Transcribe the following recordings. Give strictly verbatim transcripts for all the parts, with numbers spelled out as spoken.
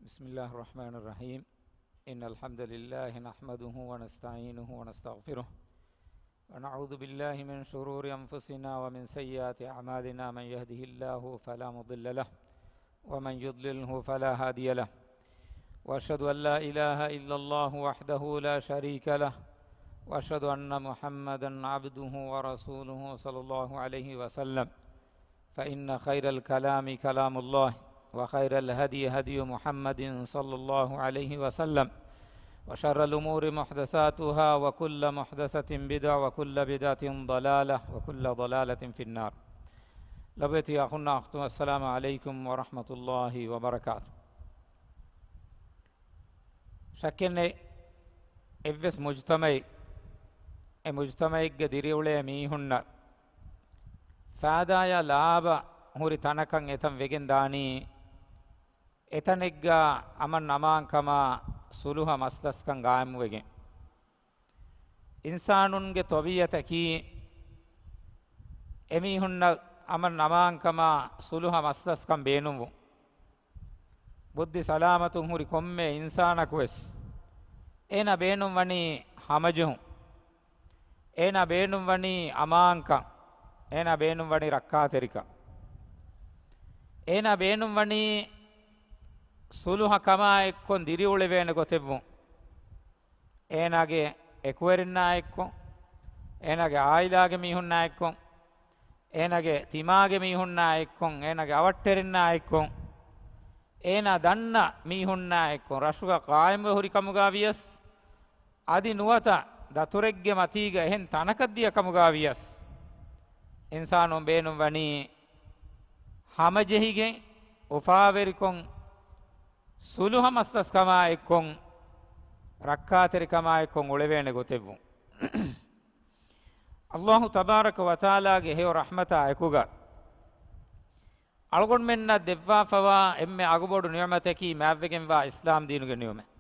بسم الله الرحمن الرحيم. إن الحمد لله نحمده ونستعينه ونستغفره، ونعوذ بالله من شرور أنفسنا ومن سيئات أعمالنا. من يهده الله فلا مضل له، ومن يضلله فلا هادي له. وأشهد أن لا إله إلا الله وحده لا شريك له، وأشهد أن محمدا عبده ورسوله صلى الله عليه وسلم. فإن خير الكلام كلام الله، وخير الهدي هدي محمد صلى الله عليه وسلم، وشر الأمور محدثاتها، وكل محدثة بدعة، وكل بدعة ضلالة، وكل ضلالة في النار. ލޮބުވެތި އަޚުންނާ އުޚްތުން، السلام عليكم ورحمة الله وبركاته. ޝައްކެއްނެތް، އެއްވެސް މުޖްތަމައެއް، އެ މުޖްތަމައެއްގަ ދިރިއުޅޭ މީހުންނަށް ފާދާޔާ ލާބަ ހުރި ތަނަކަށް އެތަން ވެގެން ދާނީ، އެތަނެއްގަ އަމަން އަމާންކަމާ ސުލުހަ މަސްލަސްކަން ގާއިމުވެގެން. އިންސާނުންގެ ޠަބީޢަތަކީ، އެމީހުންނަށް އަމަން އަމާންކަމާ ސުލުހަ މަސްލަސްކަން ބޭނުންވުން. ބުއްދި ސަލާމަތުން ހުރި ކޮންމެ އިންސާނަކުވެސް، އޭނާ ބޭނުންވަނީ ހަމަޖެހުން. އޭނާ ބޭނުންވަނީ އަމާންކަން. އޭނާ ބޭނުންވަނީ ރައްކާތެރިކަން. އޭނާ ބޭނުންވަނީ ސުލުހަ ކަމާ އެއްކޮން ދިރިއުޅެވޭނެ ގޮތެއްވުން. އޭނާގެ އެކުވެރިންނާ އެއްކޮން، އޭނާގެ އާއިލާގެ މީހުންނާ އެއްކޮން، އޭނާގެ ތިމާގެ މީހުންނާ އެއްކޮން، އޭނާގެ އަވަށްޓެރިންނާ އެއްކޮން، އޭނާ ދަންނަ މީހުންނާ އެއްކޮން ރަށުގަ ޤާއިމްވެ ހުރި ކަމުގަ ވިޔަސް، އަދި ނުވަތަ ދަތުރެއްގެ މަތީގަ އެހެން ތަނަކަށް ދިޔަ ކަމުގަ ވިޔަސް، އިންސާނުން ބޭނުންވަނީ ހަމަޖެހިގެން، އުފާވެރިކޮށް، ސުލުހަ މަސްލަސްކަމާ އެއްކޮން، ރައްކާތެރިކަމާ އެއްކޮން އުޅެވޭނެ ގޮތެއްވުން. ﷲ ތަބާރަކަ ވަތަޢާލާގެ ހެޔޮ ރަޙްމަތާ އެކުގަ، އަޅުގަނޑުމެންނަށް ދެއްވާފަވާ އެންމެ އަގުބޮޑު ނިޢުމަތަކީ މާތްވެގެންވާ އިސްލާމް ދީނުގެ ނިޢުމަތް.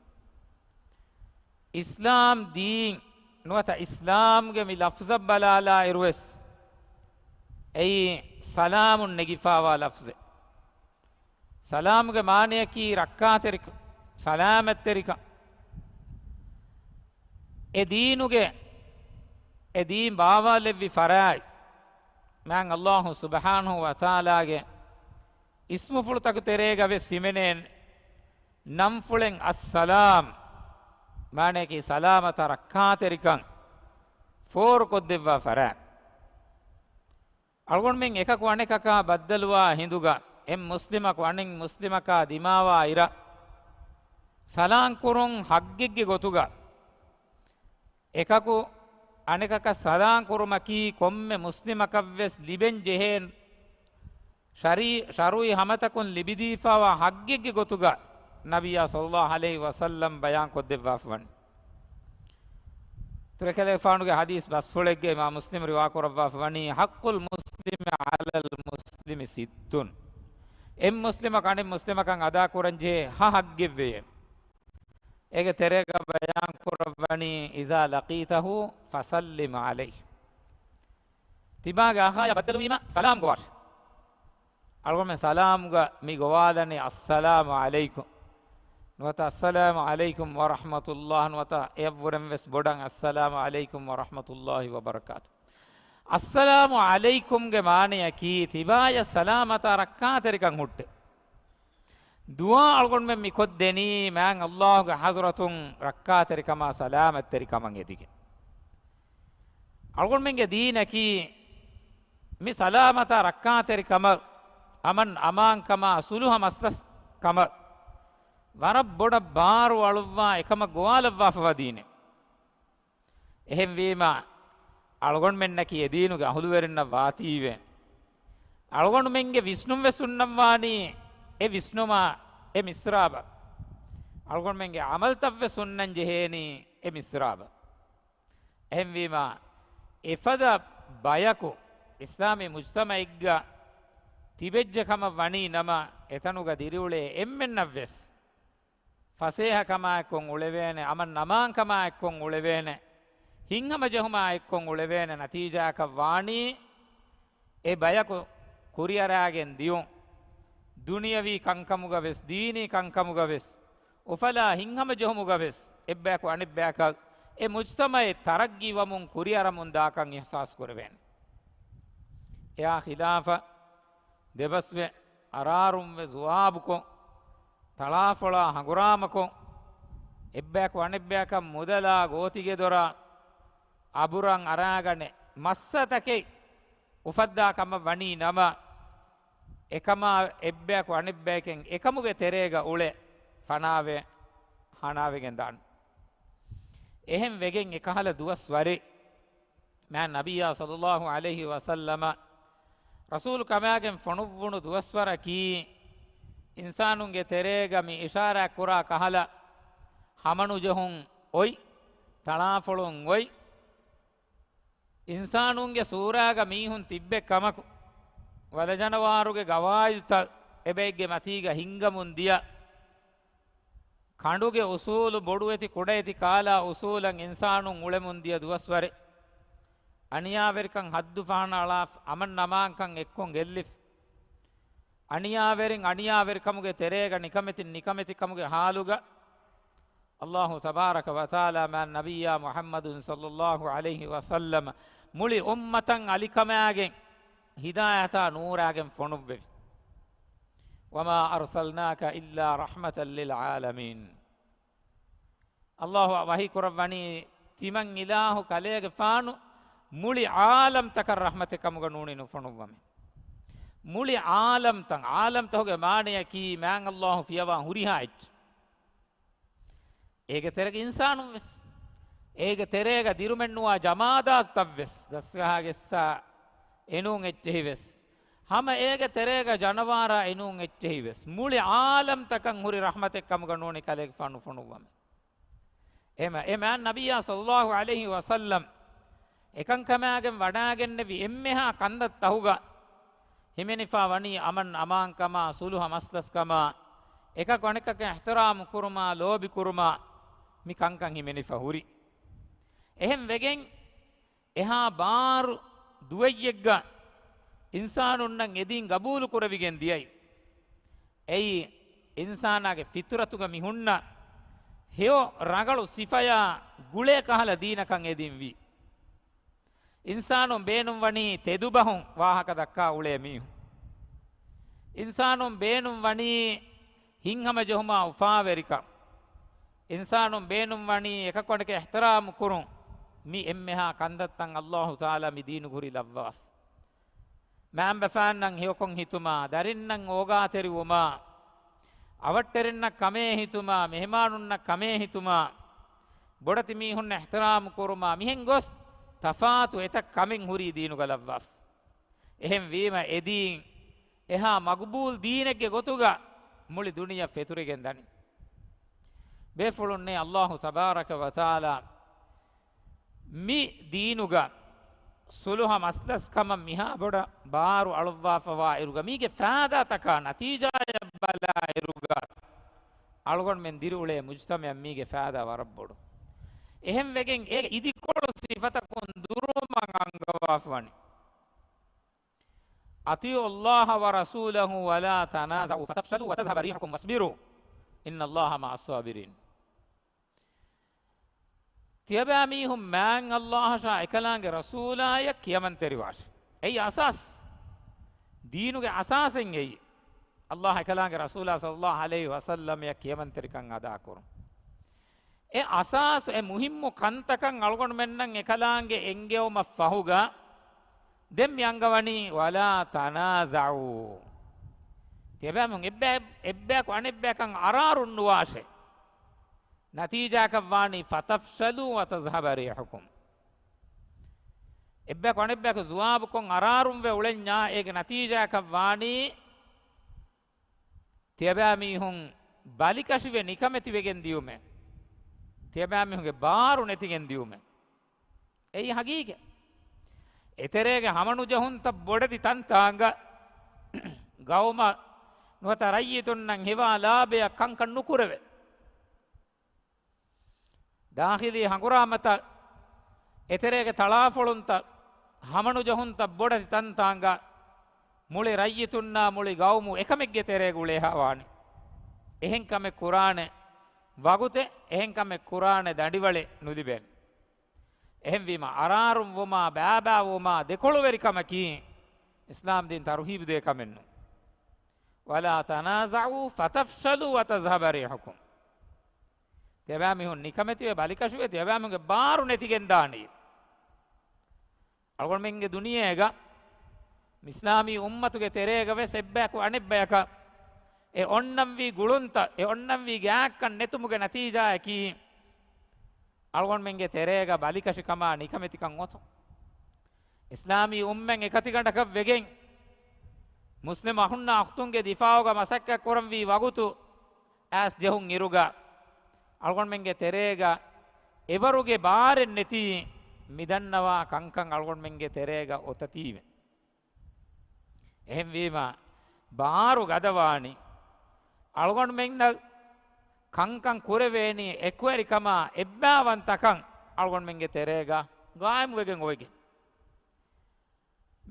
އިސްލާމް ދީން ނުވަތަ އިސްލާމްގެ މި ލަފްޒަށް ބަލާލާއިރުވެސް، އެއީ ސަލާމުން ނެގިފާވާ ލަފްޒެއް. ސަލާމުގެ މާނަޔަކީ ރައްކާތެރިކަން، ސަލާމަތްތެރިކަން. އެ ދީނުގެ، އެ ދީން ބާވާލެއްވި ފަރާތް، މާތް ﷲ ސުބްޙާނަހޫ ވަތަޢާލާގެ އިސްމުފުޅުތަކު ތެރޭގަ ވެސް ހިމެނޭ ނަންފުޅެއް އައްސަލާމް، މާނަޔަކީ ސަލާމަތާ ރައްކާތެރިކަން ފޯރުކޮށްދެއްވާ ފަރާތް. އަޅުގަނޑުމެން އެކަކު އަނެކަކާ ބައްދަލުވާ ހިނދުގަ، އެއް މުސްލިމަކު އަނެއް މުސްލިމަކާ ދިމާވާ އިރަށް، ސަލާން ކުރުން ޙައްޤެއްގެ ގޮތުގަ، އެކަކު އަނެކަކަށް ސަލާން ކުރުމަކީ ކޮންމެ މުސްލިމަކަށްވެސް ލިބެން ޖެހޭ ޝަރީ-، ޝަރުޢީ ހަމަތަކުން ލިބިދީފާވާ ޙައްޤެއްގެ ގޮތުގަ ނަބިއްޔާ ޞައްލައްލާހު ޢަލައިހި ވަސައްލަމް ބަޔާން ކޮށްދެއްވާފަވަނީ. ތުރެކެލެގެފާނުގެ ޙަދީޘް ބަސްފުޅެއްގަ އިމާމް މުސްލިމް ރިވާކުރައްވާފަވަނީ، حق المسلم على المسلم ست. އެއް މުސްލިމަކަށް އަނެއް މުސްލިމަކަށް އަދާކުރަންޖެހޭ ހަ ޙައްޤެއްވެޔޭ. އޭގެ ތެރޭގަ ބަޔާން ކުރައްވަނީ، إذا لقيته فسلم عليه. ތިމާގެ އަޚާޔާ ބައްދަލުވީމަ ސަލާމް ގޮވާށޭ. އަޅުގަނޑުމެން ސަލާމްގަ މި ގޮވާލަނީ، السلام عليكم. ނުވަތަ، السلام عليكم ورحمة الله. ނުވަތަ، އެޔަށްވުރެން ވެސް ބޮޑަށް، السلام عليكم ورحمة الله وبركاته. السلام عليكم ގެ މާނަޔަކީ، ތިބާޔަށް ސަލާމަތާ ރައްކާތެރިކަން ހުއްޓޭ. ދުޢާ އަޅުގަނޑުމެން މި ކޮށްދެނީ މާތް ﷲ ގެ ޙަޟްރަތުން ރައްކާތެރިކަމާ ސަލާމަތްތެރިކަމަށް އެދިގެން. އަޅުގަނޑުމެންގެ ދީނަކީ މި ސަލާމަތާ ރައްކާތެރިކަމަށް، އަމަން އަމާންކަމާ ސުލުހަ މަސްލަސް ކަމަށް ވަރަށް ބޮޑަށް ބާރު އަޅުއްވާ އެކަމަށް ގޮވާލައްވާފަވާ ދީނެއް. އެހެންވީމަ، އަޅުގަނޑުމެންނަކީ އެ ދީނުގެ އަހުލުވެރިންނަށް ވާތީވެ، އަޅުގަނޑުމެންގެ ވިސްނުން ވެސް ހުންނަންވާނީ އެ ވިސްނުމާ އެ މިސްރާބަށް. އަޅުގަނޑުމެންގެ ޢަމަލުތައް ވެސް ހުންނަން ޖެހޭނީ އެ މިސްރާބަށް. އެހެންވީމަ، އެފަދަ ބަޔަކު އިސްލާމީ މުޖްތަމަޢެއްގަ ތިބެއްޖެ ކަމަށް ވަނީ ނަމަ، އެތަނުގަ ދިރިއުޅޭ އެންމެންނަށް ވެސް ފަސޭހަކަމާއެއްކޮށް އުޅެވޭނެ، އަމަން އަމާންކަމާއެއްކޮށް އުޅެވޭނެ، ހިތްހަމަޖެހުމާއެއްކޮށް އުޅެވޭނެ ނަތީޖާއަކަށް ވާނީ، އެ ބަޔަކު ކުރިއަރާގެން ދިޔުން. ދުނިޔަވީ ކަންކަމުގަ ވެސް، ދީނީ ކަންކަމުގަ ވެސް، އުފަލާ ހިތްހަމަޖެހުމުގަ ވެސް، އެއްބަޔަކު އަނެއްބަޔަކަށް އެ މުޖްތަމަޢެއް ތަރައްގީވަމުން ކުރިއަރަމުން ދާކަން އިޙްސާސް ކުރެވޭނެ. އެއާ ޚިލާފަށް ދެބަސްވެ، އަރާރުންވެ ޒުވާބުކޮށް، ތަޅާފޮޅާ ހަނގުރާމަކޮށް، އެއްބަޔަކު އަނެއްބަޔަކަށް މުދަލާ ގޯތިގެދޮރާ އަބުރަށް އަރާގަނެ މައްސަތަކެއް އުފައްދާ ކަމަށް ވަނީ ނަމަ، އެކަމާ އެއްބަޔަކު އަނެއްބަޔަކެން އެކަމުގެ ތެރޭގަ އުޅެ ފަނާވެ ހަނާވެގެން ދާން. އެހެން ވެގެން އެކަހަލަ ދުވަސް ވަރެއް މާތް ނަބިއްޔާ ޞައްލައްލާހު ޢަލައިހި ވަސައްލަމަ ރަސޫލު ކަމާގެން ފޮނުއްވުނު ދުވަސްވަރަކީ، އިންސާނުންގެ ތެރޭގަ މި އިޝާރާތް ކުރާ ކަހަލަ ހަމަނުޖެހުން އޮތް، ތަޅާފޮޅުން އޮތް، އިންސާނުންގެ ސޫރާގަ މީހުން ތިއްބެ ކަމަކު، ވަލަޖަނަވާރުގެ ގަވާއިދުތައް އެބައެއްގެ މަތީގަ ހިންގަމުން ދިޔަ، ކަނޑުގެ އުސޫލު، ބޮޑުއެތި ކުޑައެތި ކާލާ އުސޫލަށް އިންސާނުން އުޅެމުން ދިޔަ ދުވަސްވަރެއް. އަނިޔާވެރިކަން ހައްދު ފަހަނަ އަޅާފަ، އަމަން އަމާންކަން އެއްކޮށް ގެއްލިފަ. އަނިޔާވެރިން އަނިޔާވެރިކަމުގެ ތެރޭގަ، ނިކަމެތިން ނިކަމެތިކަމުގެ ހާލުގަ، އައްލާހު ތަބާރަކަ ވަތަޢާލާ މާތް ނަބިއްޔާ މުޙައްމަދު ޞައްލައްލާހު ޢަލައިހި ވަސައްލަމަ މުޅި އުއްމަތަށް އަލިކަމާގެން ހިދާޔަތާ ނޫރާގެން ފޮނުއްވެވި. وما أرسلناك إلا رحمة للعالمين. އައްލާހު ވަޙީ ކުރައްވަނީ، ތިމަން އިލާހު ކަލޭގެފާނު މުޅި ޢާލަމްތަކަށް ރަޙްމަތެއް ކަމުގަ ނޫނީ ނުފޮނުއްވަމެ. މުޅި ޢާލަމްތައް، ޢާލަމްތަކުގެ މާނަޔަކީ މާތް އައްލާހު ފިޔަވާ ހުރިހާ އެއްޗެއް. އޭގެ ތެރޭގަ އިންސާނުން ވެސް، އޭގެ ތެރޭގަ ދިރުމެއް ނުވާ ޖަމާދާތުތައް ވެސް، ގަސްގަހާ ގެއްސާ އެނޫން އެއްޗެހި ވެސް، ހަމަ އޭގެ ތެރޭގަ ޖަނަވާރާ އެނޫން އެއްޗެހި ވެސް، މުޅި ޢާލަމްތަކަށް ހުރި ރަޙްމަތެއް ކަމުގަ ނޫނީ ކަލޭގެފާނު ނުފޮނުއްވަމެ. އެހެމަ، އެ މާތް ނަބިއްޔާ ޞައްލައްލާހު ޢަލައިހި ވަސައްލަމް އެކަންކަމާގެން ވަޑާގެންނެވި އެންމެހާ ކަންތައްތަކުގަ ހިމެނިފާ ވަނީ އަމަން އަމާންކަމާ، ޞުލްޙަ މަސްލަސްކަމާ، އެކަކު އަނެކަކަށް އިޙްތިރާމް ކުރުމާ، ލޯބި ކުރުމާ، މި ކަންކަން ހިމެނިފަ ހުރި. އެހެން ވެގެން އެހާ ބާރު ދުވައްޔެއްގަ އިންސާނުންނަށް އެދީން ގަބޫލު ކުރެވިގެން ދިޔައީ. އެއީ އިންސާނާގެ ފިޠުރަތުގަ މި ހުންނަ ހެޔޮ ރަނގަޅު ސިފަޔާ ގުޅޭ ކަހަލަ ދީނަކަށް އެދީން ވީ. އިންސާނުން ބޭނުން ވަނީ ތެދުބަހުން ވާހަކަ ދައްކާ އުޅޭ މީހުން. އިންސާނުން ބޭނުން ވަނީ ހިތްހަމަޖެހުމާ އުފާވެރިކަން. އިންސާނުން ބޭނުން ވަނީ އެކަކު އަނެކަށް އިޙްތިރާމް ކުރުން. މި އެންމެހާ ކަންތައްތައް އައްލާހު ތަޢާލާ މި ދީނުގަ ހުރީ ލައްވާފަ. މައިންބަފައިންނަށް ހެޔޮކޮށް ހިތުމާ، ދަރިންނަށް އޯގާތެރިވުމާ، އަވަށްޓެރިންނަށް ކަމޭ ހިތުމާ، މެހެމާނުންނަށް ކަމޭ ހިތުމާ، ބޮޑެތި މީހުންނަށް އިޙްތިރާމް ކުރުމާ، މިހެން ގޮސް ތަފާތު އެތައް ކަމެއް ހުރީ ދީނުގަ ލައްވާފަ. އެހެންވީމަ އެ ދީން އެހާ މަގުބޫލް ދީނެއްގެ ގޮތުގަ މުޅި ދުނިޔެ ފެތުރިގެން ދަނީ. ބޭފުޅުންނޭ އައްލާހު ތަބާރަކަ ވަތަޢާލާ މި ދީނުގަ ޞުލްޙަ މަސްލަސް ކަމަށް މިހާ ބޮޑަށް ބާރު އަޅުއްވާފަވާ އިރުގަ، މީގެ ފައިދާތަކާ ނަތީޖާއަށް ބަލާ އިރުގަ، އަޅުގަނޑުމެން ދިރިއުޅޭ މުޖްތަމަޢަށް މީގެ ފައިދާ ވަރަށް ބޮޑު. އެހެން ވެގެން އޭގެ އިދިކޮޅު ސިފަތަކުން ދުރުމަށް އަންގަވާފަ ވަނީ. أطيعوا الله ورسوله ولا تنازعوا فتفشلوا وتذهب ريحكم واصبروا إن الله مع الصابرين. ތިޔަބައިމީހުން މާތް އައްލާހަށާ އެކަލާނގެ ރަސޫލާޔަށް ކިޔަމަންތެރިވާށި. އެއީ އަސާސް. ދީނުގެ އަސާސެއް އެއީ. އައްލާހް އެކަލާނގެ ރަސޫލާ ޞައްލައްލާހު ޢަލައިހި ވަސައްލަމަޔަށް ކިޔަމަންތެރިކަން އަދާކުރުން. އެ އަސާސް، އެ މުހިއްމު ކަންތަކަށް އަޅުގަނޑުމެންނަށް އެކަލާނގެ އެންގެވުމަށް ފަހުގަ، ދެން މި އަންގަވަނީ، ولا تنازعوا. ތިޔަބައިމީހުން އެއްބައި-، އެއްބަޔަކު އަނެއްބަޔަކަށް އަރާރުން ނުވާށޭ. ނަތީޖާއަކަށް ވާނީ، فتفشلوا وتذهب ريحكم. އެއްބަޔަކު އަނެއްބަޔަކު ޒުވާބުކޮށް އަރާރުންވެ އުޅެންޏާ، އޭގެ ނަތީޖާއަކަށް ވާނީ، ތިޔަބައިމީހުން ބަލިކަށިވެ ނިކަމެތިވެގެން ދިޔުމެއް. ތިޔަބައިމީހުންގެ ބާރު ނެތިގެން ދިޔުމެއް. އެއީ ހަގީގަތް. އެތެރޭގެ ހަމަނުޖެހުންތައް ބޮޑެތި ތަންތާނގަ ގައުމަށް ނުވަތަ ރައްޔިތުންނަށް ހެވާ ލާބެއަށް ކަންކަން ނުކުރެވޭ. ދާޚިލީ ހަނގުރާމަތައް، އެތެރޭގެ ތަޅާފޮޅުންތައް، ހަމަނުޖެހުންތައް ބޮޑެތި ތަންތާނގަ މުޅި ރައްޔިތުންނާ މުޅި ގައުމު އެކަމެއްގެ ތެރޭގަ އުޅޭހާ ވާނެ. އެހެން ކަމެއް ކުރާނެ ވަގުތެއް، އެހެން ކަމެއް ކުރާނެ ދަނޑިވަޅެއް ނުލިބޭނެ. އެހެންވީމަ، އަރާރުން ވުމާ، ބާބާ ވުމާ، ދެކޮޅުވެރިކަމަކީ އިސްލާމް ދީން ތަރުހީބު ދޭ ކަމެއް ނޫން. ولا تنازعوا فتفشلوا وتذهب ريحكم. ތިޔަބައިމީހުން ނިކަމެތިވެ، ބަލިކަށިވެ، ތިޔަބައިމީހުންގެ ބާރު ނެތިގެން ދާނީ. އަޅުގަނޑުމެންގެ ދުނިޔޭގަ އިސްލާމީ އުއްމަތުގެ ތެރޭގަ ވެސް އެއްބަޔަކު އަނެއްބަޔަކަށް އެ އޮންނަންވީ ގުޅުންތައް، އެ އޮންނަންވީ ގާތްކަން ނެތުމުގެ ނަތީޖާއަކީ، އަޅުގަނޑުމެންގެ ތެރޭގަ ބަލިކަށިކަމާ ނިކަމެތިކަން އޮތުން. އިސްލާމީ އުއްމަތް އެކަތިގަނޑަކަށް ވެގެން، މުސްލިމް އަޚުންނާ އުޚްތުންގެ ދިފާއުގަ މަސައްކަތް ކުރަންވީ ވަގުތު އައިސް ޖެހުން އިރުގަ، އަޅުގަނޑުމެންގެ ތެރޭގަ އެވަރުގެ ބާރެއް ނެތީ، މިދަންނަވާ ކަންކަން އަޅުގަނޑުމެންގެ ތެރޭގަ އޮތަތީވެ. އެހެންވީމަ، ބާރު ގަދަވާނީ، އަޅުގަނޑުމެންނަށް ކަންކަން ކުރެވޭނީ، އެކުވެރިކަމާ އެއްބައިވަންތަކަން އަޅުގަނޑުމެންގެ ތެރޭގަ ގާއިމުވެގެން އޮވެގެން.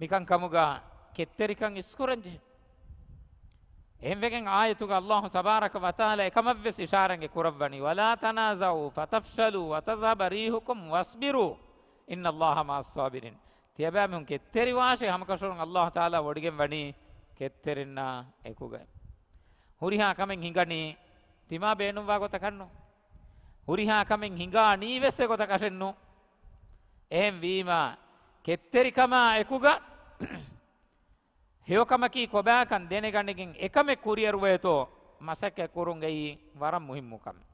މިކަންކަމުގަ ކެތްތެރިކަން އިސްކުރަންޖެހޭ. އެހެންވެގެން އާޔަތުގަ އައްލާހު ތަބާރަކަ ވަތަޢާލާ އެކަމަށްވެސް އިޝާރަތް ކުރައްވަނީ، ولا تنازعوا فتفشلوا وتذهب ريحكم واصبروا إن الله مع الصابرين. ތިޔަބައިމީހުން ކެތްތެރިވާށޭ، ހަމަކަށަވަރުން އައްލާހު ތަޢާލާ ވޮޑިގެން ވަނީ ކެތްތެރިންނާ އެކުގައި. ހުރިހާ ކަމެއް ހިނގަނީ ތިމާ ބޭނުންވާ ގޮތަކަށް ނޫން. ހުރިހާ ކަމެއް ހިނގާނީ ވެސް އެގޮތަކަށެއް ނޫން. އެހެން ވީމާ، ކެތްތެރިކަމާ އެކުގަ ހެޔޮކަމަކީ ކޮބާކަން ދެނެގަނެގެން އެކަމެއް ކުރިއެރުވޭތޯ މަސައްކަތް ކުރުން އެއީ ވަރަށް މުހިއްމު ކަމެއް.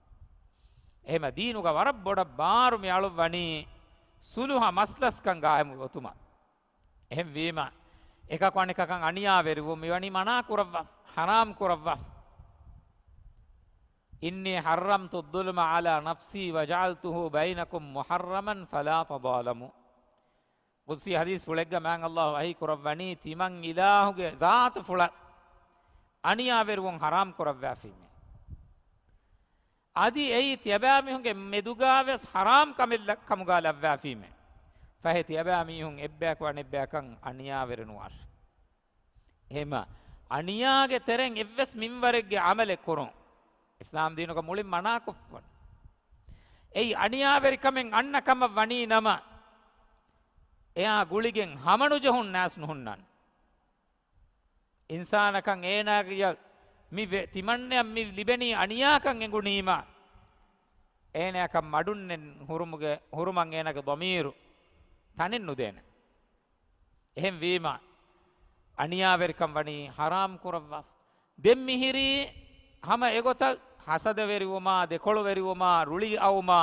އެހެމަ ދީނުގަ ވަރަށް ބޮޑަށް ބާރު މި އަޅުއްވަނީ ސުލުހަ މަސްލަސްކަން ގާއިމު އޮތުމަށް. އެހެން ވީމަ، އެކަކު އަނެކަކަށް އަނިޔާވެރިވުން މިވަނީ މަނާ ކުރައްވާ، ޙަރާމް ކުރައްވާ. إني حرمت الظلم على نفسي وجعلته بينكم محرما فلا تظالموا. ޤުދުސީ ޙަދީޘް ފުޅެއްގަ މާތް ﷲ ވަޙީ ކުރައްވަނީ، ތިމަން އިލާހުގެ ޒާތުފުޅަށް އަނިޔާވެރިވުން ޙަރާމް ކުރައްވާފީމޭ. އަދި އެއީ ތިޔަބައިމީހުންގެ މެދުގަވެސް ޙަރާމް ކަމެއް ކަމުގަ ލައްވާފީމޭ. ފަހެ ތިޔަބައިމީހުން އެއްބަޔަކު އަނެއްބަޔަކަށް އަނިޔާވެރިނުވާށި. އެހެމަ، އަނިޔާގެ ތެރެއިން އެއްވެސް މިންވަރެއްގެ ޢަމަލެއް ކުރުން އިސްލާމް ދީނުގަ މުޅިން މަނާކޮށްފަ. އެއީ އަނިޔާވެރިކަމެއް އަންނަ ކަމަށް ވަނީ ނަމަ، އެއާ ގުޅިގެން ހަމަނުޖެހުން ނާސް ނުހުންނާނެ. އިންސާނަކަށް އޭނާގެ މި ވެ-، ތިމަންނަޔަށް މި ލިބެނީ އަނިޔާކަން އެނގުނީމަ، އޭނާއަކަށް މަޑުންނެއް ހުރުމުގެ، ހުރުމަށް އޭނާގެ ޟަމީރު ތަނެއް ނުދޭނެ. އެހެން ވީމަ، އަނިޔާވެރިކަން ވަނީ ޙަރާމް ކުރައްވާފަ. ދެން މިހިރީ ހަމަ އެގޮތަށް ޙަސަދަވެރިވުމާ، ދެކޮޅުވެރިވުމާ، ރުޅި އައުމާ،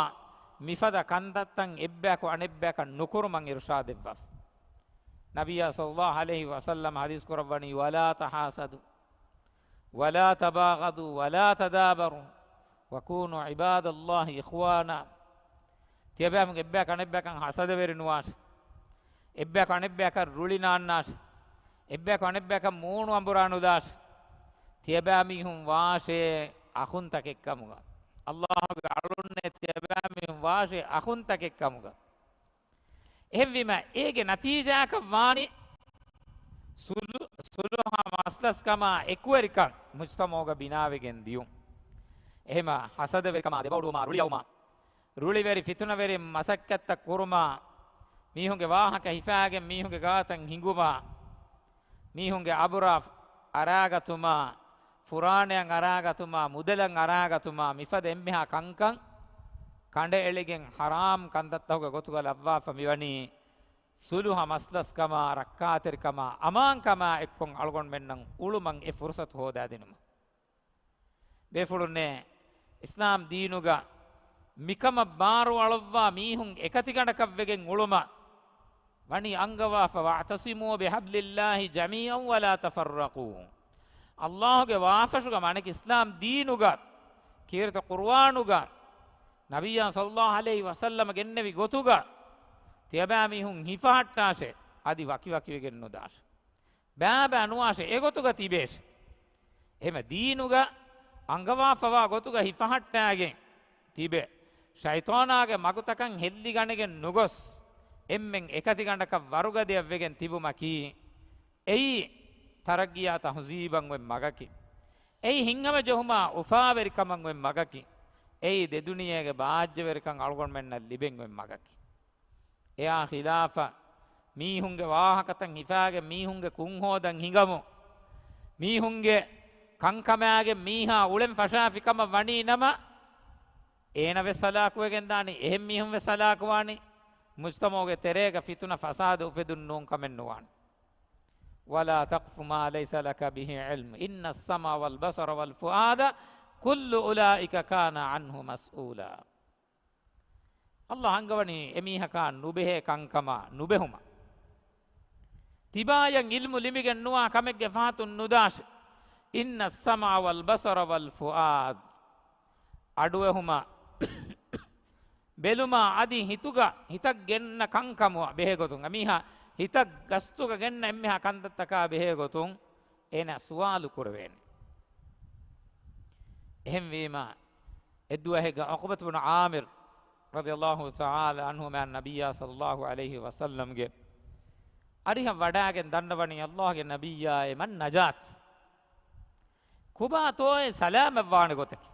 މިފަދަ ކަންތައްތައް އެއްބަޔަކު އަނެއްބަޔަކަށް ނުކުރުމަށް އިރުޝާދެއްވާފަ. ނަބިއްޔާ ޞައްލައްލާހު ޢަލައިހި ވަސައްލަމަ ޙަދީޘް ކުރައްވަނީ، ولا تحاسدوا ولا تباغضوا ولا تدابروا وكونوا عباد الله إخوانا. ތިޔަބައިމީހުން އެއްބަޔަކު އަނެއްބަޔަކަށް ޙަސަދަވެރި ނުވާށި. އެއްބަޔަކު އަނެއްބަޔަކަށް ރުޅި ނާންނާށި. އެއްބަޔަކު އަނެއްބަޔަކަށް މޫނު އަނބުރާ ނުލާށި. ތިޔަބައިމީހުން ވާށޭ އަޚުންތަކެއް ކަމުގަ. ﷲގެ އަޅުންނޭ ތިޔަބައިމީހުން ވާށޭ އަޚުންތަކެއް ކަމުގަ. އެހެންވީމަ، އޭގެ ނަތީޖާއަކަށް ވާނީ ސުލު-، ސުލުހަ މަސްލަސްކަމާ އެކުވެރިކަން މުޖްތަމަޢުގަ ބިނާވެގެން ދިޔުން. އެހެމަ ޙަސަދަވެރިކަމާ، ދެބައުޑުވުމާ، ރުޅިއައުމާ، ރުޅިވެރި ފިތުނަވެރި މަސައްކަތްތައް ކުރުމާ، މީހުންގެ ވާހަކަ ހިފާގެން މީހުންގެ ގާތަށް ހިނގުމާ، މީހުންގެ އަބުރާ އަރާގަތުމާ، ފުރާނައަށް އަރާގަތުމާ، މުދަލަށް އަރާގަތުމާ، މިފަދަ އެންމެހާ ކަންކަން ކަނޑައެޅިގެން ޙަރާމް ކަންތައްތަކުގެ ގޮތުގަ ލައްވާފަ މިވަނީ، ސުލުހަ މަސްލަސްކަމާ، ރައްކާތެރިކަމާ، އަމާންކަމާ އެއްކޮށް އަޅުގަނޑުމެންނަށް އުޅުމަށް އެ ފުރުޞަތު ހޯދާދިނުމަށް. ބޭފުޅުންނޭ، އިސްލާމް ދީނުގަ މިކަމަށް ބާރު އަޅުއްވާ މީހުން އެކަތިގަނޑަކަށްވެގެން އުޅުމަށް ވަނީ އަންގަވާފަ، واعتصموا بحبل الله جميعا ولا تفرقوا. ﷲގެ ވާފަށުގަ މާނައަކީ އިސްލާމް ދީނުގަ، ކީރިތި ޤުރުއާނުގަ، ނަބިއްޔާ ޞައްލައްލާހު ޢަލައިހި ވަސައްލަމަ ގެންނެވި ގޮތުގަ، ތިޔަބައިމީހުން ހިފަހައްޓާށޭ، އަދި ވަކިވަކިވެގެން ނުދާށޭ. ބައިބައި ނުވާށޭ، އެގޮތުގަ ތިބޭށޭ. އެހެމަ ދީނުގަ އަންގަވާފަވާ ގޮތުގަ ހިފަހައްޓާގެން ތިބެ، ޝައިޠާނާގެ މަގުތަކަށް ހެއްލިގަނެގެން ނުގޮސް، އެންމެން އެކަތިގަނޑަކަށް ވަރުގަދަޔަށްވެގެން ތިބުމަކީ، އެއީ ތަރައްގީއާ ތަހުޒީބަށް އޮތް މަގަކީ. އެއީ ހިތްހަމަޖެހުމާ އުފާވެރިކަމަށް އޮތް މަގަކީ. އެއީ ދެދުނިޔޭގެ ބާއްޖަވެރިކަން އަޅުގަނޑުމެންނަށް ލިބެން އޮތް މަގަކީ. އެއާ ޚިލާފަށް މީހުންގެ ވާހަކަތައް ހިފާގެން މީހުންގެ ކުން ހޯދަން ހިނގަމުން، މީހުންގެ ކަންކަމާގެން މީހާ އުޅެން ފަށާފި ކަމަށް ވަނީ ނަމަ، އޭނަ ވެސް ހަލާކުވެގެން ދާނީ، އެހެން މީހުން ވެސް ހަލާކުވާނީ، މުޖްތަމަޢުގެ ތެރޭގަ ފިތުނަ ފަސާދަ އުފެދުން ނޫން ކަމެއް ނުވާނެ. ولا تقف ما ليس لك به علم إن السمع والبصر والفؤاد كل أولئك كان عنه مسؤولا. ﷲ އަންގަވަނީ އެމީހަކާ ނުބެހޭ ކަންކަމާ ނުބެހުމަށް. ތިބާޔަށް ޢިލްމު ލިބިގެން ނުވާ ކަމެއްގެ ފަހަތުން ނުދާށޭ. إن السمع والبصر والفؤاد. އަޑުއެހުމާ، ބެލުމާ އަދި ހިތުގަ ހިތަށް ގެންނަ ކަންކަމު ބެހޭގޮތުން، އެމީހާ ހިތަށް ގަސްތުގަ ގެންނަ އެންމެހާ ކަންތައްތަކާ ބެހޭގޮތުން އޭނާ ސުވާލު ކުރެވޭނެ. އެހެންވީމާ، އެއްދުވަހެއްގަ ޢުޤުބަތު ބުނު ޢާމިރު ރަޟިޔަﷲ ތަޢާލާ ޢަންހު މާ ނަބިއްޔާ ޞައްލަﷲ ޢަލައިހި ވަސައްލަމްގެ އަރިހަށް ވަޑާގެން ދަންނަވަނީ، ﷲގެ ނަބިއްޔާއޭ، މަން ނަޖާތު؟ ކޮބާތޯއޭ ސަލާމަތްވާނެ ގޮތަކީ؟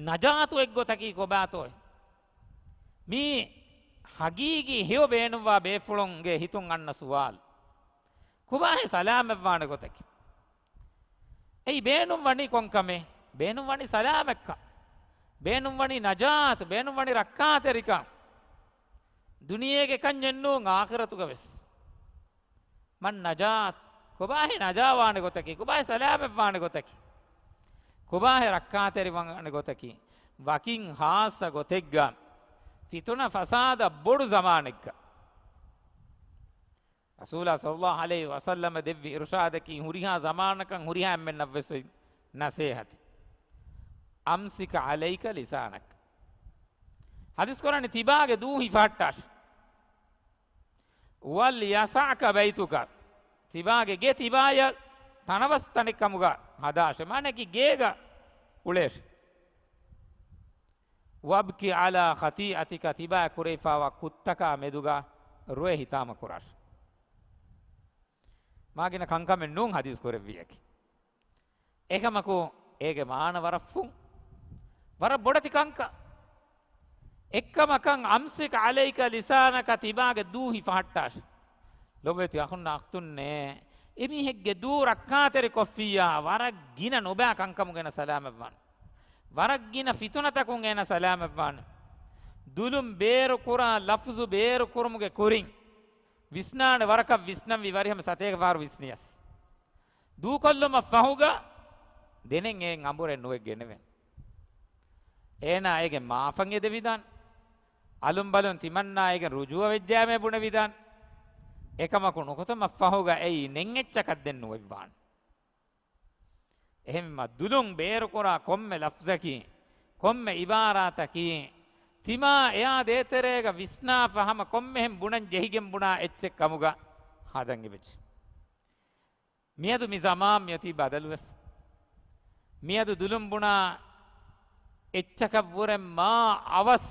ނަޖާތު އެއްގޮތަކީ ކޮބާތޯއޭ؟ މީ ހަގީގީ ހެޔޮ ބޭނުންވާ ބޭފުޅުންގެ ހިތުން އަންނަ ސުވާލު. ކޮބާހޭ ސަލާމަތްވާނެ ގޮތަކީ؟ އެއީ ބޭނުން ވަނީ ކޮންކަމެއް؟ ބޭނުން ވަނީ ސަލާމަތްކަން. ބޭނުން ވަނީ ނަޖާތު. ބޭނުން ވަނީ ރައްކާތެރިކަން. ދުނިޔޭގެ ކަންޏެއް ނޫން، އާޚިރަތުގަ ވެސް. މަން ނަޖާތު؟ ކޮބާހޭ ނަޖާވާނެ ގޮތަކީ؟ ކޮބާހޭ ސަލާމަތްވާނެ ގޮތަކީ؟ ކޮބާހޭ ރައްކާތެރިވާނެ ގޮތަކީ؟ ވަކިން ޚާއްޞަ ގޮތެއްގަ، ފިތުނަ ފަސާދަ ބޮޑު ޒަމާނެއްގަ، ރަސޫލާ ޞައްލަﷲ ޢަލައިހި ވަސައްލަމަ ދެއްވި އިރުޝާދަކީ ހުރިހާ ޒަމާނަކަށް ހުރިހާ އެންމެންނަށް ވެސް އޮތް ނަސޭހަތެއް. أمسك عليك لسانك. ޙަދީޘް ކުރަނީ ތިބާގެ ދޫ ހިފަހައްޓާށޭ. وليسعك بيتك. ތިބާގެ ގެ ތިބާޔަށް ތަނަވަސް ތަނެއް ކަމުގަ ހަދާށޭ. މާނައަކީ ގޭގަ އުޅޭށޭ. وابك على خطيئتك، ތިބާ ކުރެވިފައިވާ ކުށްތަކާ މެދުގަ ރޮއެ ހިތާމަ ކުރާށޭ. މާގިނަ ކަންކަމެއް ނޫން ޙަދީޘް ކުރެއްވިޔަކީ. އެކަމަކު އޭގެ މާނަ ވަރަށް ފުން، ވަރަށް ބޮޑެތި ކަންކަން. އެއްކަމަކަށް أمسك عليك لسانك، ތިބާގެ ދޫ ހިފަހައްޓާށޭ. ލޮބުވެތި އަޚުންނާ އަޚްތުންނޭ، އެމީހެއްގެ ދޫ ރައްކާތެރި ކޮށްފިއްޔާ، ވަރަށް ގިނަ ނުބައި ކަންކަމުގަ އޭނަ ސަލާމަތްވާނެ. ވަރަށް ގިނަ ފިތުނަތަކުން އޭނަ ސަލާމަތްވާނެ. ދުލުން ބޭރުކުރާ ލަފްޒު ބޭރުކުރުމުގެ ކުރިން ވިސްނާނެ ވަރަކަށް ވިސްނަންވީ ވަރިހަމަ ސަތޭކަ ފަހަރު ވިސްނިޔަސް. ދޫކޮށްލުމަށް ފަހުގަ ދެނެއް އެއިން އަނބުރެއް ނުވެ ގެނެވޭނެ. އޭނާ އޭގެ މާފަށް އެދެވިދާނެ. އަލުންބަލުން ތިމަންނާ އޭގެން ރުޖޫޢަ ވެއްޖާމޭ ބުނެވިދާނެ. އެކަމަކު ނުކުތުމަށް ފަހުގަ އެއީ ނެތް އެއްޗަކަށް ދެން ނުވެއްވާނެ. އެހެންވީމަ ދުލުން ބޭރުކުރާ ކޮންމެ ލަފްޒަކީ، ކޮންމެ އިބާރާތަކީ، ތިމާ އެއާ ދޭތެރޭގަ ވިސްނާފަ ހަމަ ކޮންމެހެން ބުނަން ޖެހިގެން ބުނާ އެއްޗެއް ކަމުގަ ހަދަން އެބަޖެހޭ. މިއަދު މި ޒަމާން މިއޮތީ ބަދަލުވެފަ. މިއަދު ދުލުން ބުނާ އެއްޗަކަށްވުރެ މާ އަވަސް